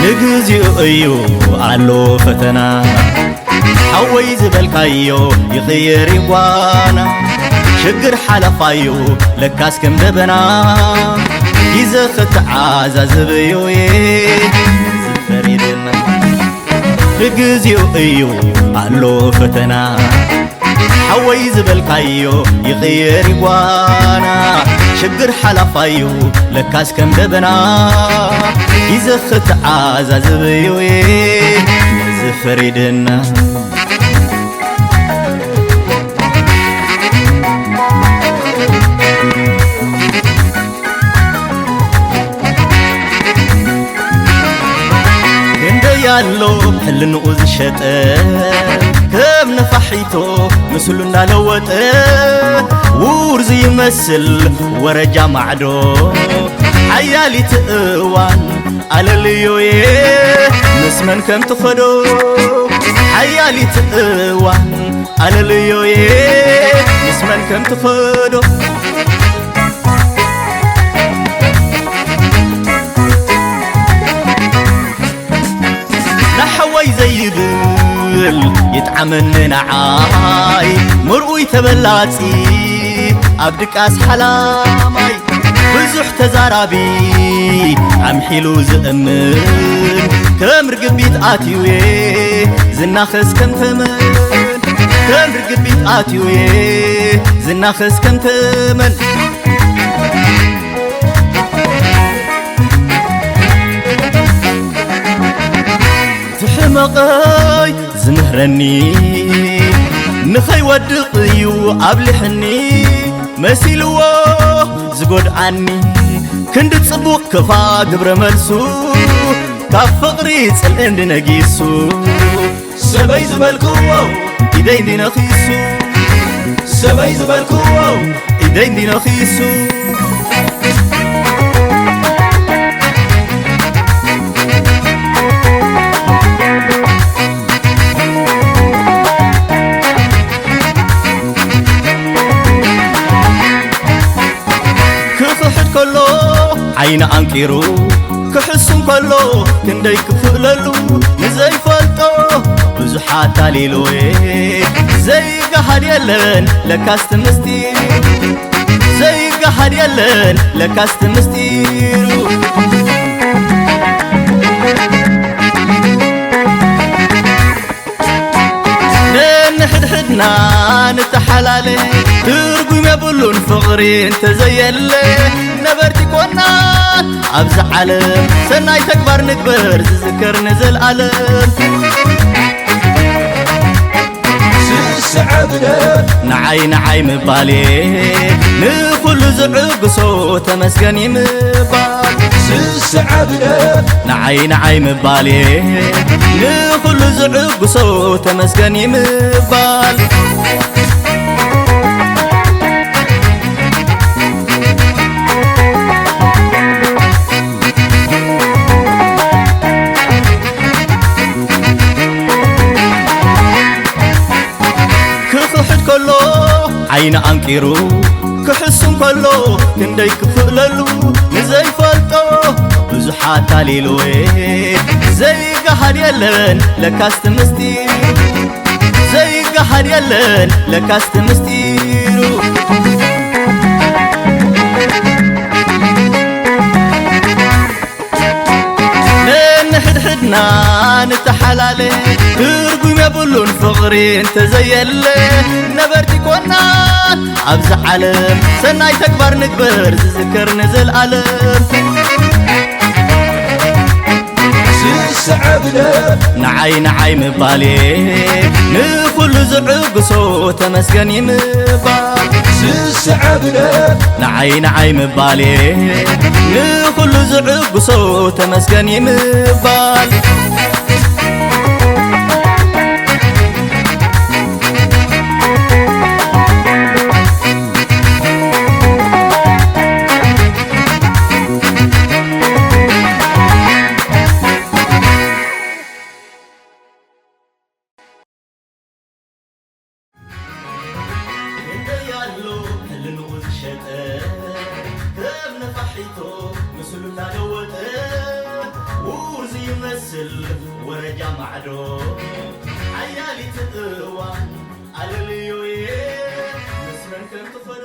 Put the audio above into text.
ንግዚኡ እዩ ኣሎ ፈተና፣ ሓወይ ዝበልካዮ ይቕየር ይጓና። ሽግር ሓላፋዩ ለካስ ከም ደበና፣ ግዜ ክተዓዛዝብዩ'የ ዝፈሪድና። ንግዚኡ እዩ ኣሎ ፈተና፣ ሓወይ ዝበልካዮ ይቕየር ይጓና። ሽግር ሓላፋዩ ለካስ ከም ደበና፣ ግዜ ክተዓዛዝብዩ'የ ነዚ ፈሪድና። ክንደይ ኣሎ ሕልንኡ ዝሸጠ፣ ከም ነፋሒቶ ምስሉ እናለወጠ፣ ውርዙ ይመስል ወረጃ ማዕዶ። ሓያሊት እዋን ኣለልዮየ፣ ምስ መን ከም ትኸዶ። ሓያሊት እዋን ኣለልዮየ፣ ምስ መን ከም ትኸዶ። ንሓወይ ዘይብል ይጥዓመኒ ንዓይ፣ ምርኡይ ተበላጺ ኣብ ድቃስ ሓላማይ። ብዙሕ ተዛራቢ ኣምሒሉ ዝእምን፣ ከም ርግቢት ኣትዩ'የ ዝናኸስ ከም ተመን። ከም ርግቢት ኣትዩ'የ ዝናኸስ ከም ተመን። ዝሕመቐይ ዝምህረኒ፣ ንኸይወድቕ እዩ ኣብሊሕኒ። መሲልዎ ዝጎድኣኒ፣ ክንዲ ጽቡቕ ክፋ ግብረ መልሱ፣ ካብ ፍቕሪ ጽልኢ እንዲ ነጊሱ። ሰበይ ዝበልክዎ ኢደይ እንዲ ነኺሱ፣ ሰበይ ዝበልክዎ ኢደይ እንዲ ነኺሱ። ክኽሕድ ከሎ ዓይኒ ኣንቂሩ፣ ክሕሱ እንከሎ ክንደይ ክኽእለሉ፣ ንዘይፈልጦ ብዙሕ ኣታሊሉ'የ። ዘይገሃድ የለን ለካስ እቲ ምስጢር፣ ዘይገሃድ የለን ለካስ እቲ ምስጢሩ። ነንሕድሕድና ንተሓላለ፣ ትርጉም የብሉን ፍቕሪ እንተዘየለ። ነበርቲ ኮና ኣብዚ ዓለም፣ ሰናይ ተግባር ንግበር ዝዝከር ንዘልኣለም። ስስዐ ግደፍ ንዓይ ንዓይ ምባል፣ ንኹሉ ዝዕግሶ ተመስገን ይምባል። ስስዐ ግደፍ ንዓይ ንዓይ ምባል፣ ንኹሉ ዝዕግሶ ተመስገን ይምባል። ክኽሕድ ከሎ ዓይኒ ኣንቂሩ፣ ክሕሱ እንከሎ ክንደይ ክኽእለሉ፣ ንዘይፈልጦ ብዙሕ ኣታሊሉ'የ። ዘይገሃድ የለን ለካስ እቲ ምስጢር፣ ዘይገሃድ የለን ለካስ እቲ ምስጢሩ። ነንሕድሕድና ንተሓላለ፣ ትርጉም የብሉን ፍቕሪ እንተዘየለ። ነበርቲ ኮና ኣብዚ ዓለም፣ ሰናይ ተግባር ንግበር ዝዝከር ንዘልኣለም። ስስዐ ግደፍ ንዓይ ንዓይ ምባል፣ ንኹሉ ዝዕግሶ ተመስገን ይምባል። ስስዐ ግደፍ ንዓይ ንዓይ ምባል፣ ንኹሉ ዝዕግሶ ተመስገን ይምባል። ንኡ ዝሸጠ ከም ነፋሒቶ ምስሉ እናለወጠ ውርዙ ይመስል ወረጃ ማዕዶ። ሓያሊት እዋን ኣለልዮየ ምስ መን ከም ትኸዶ።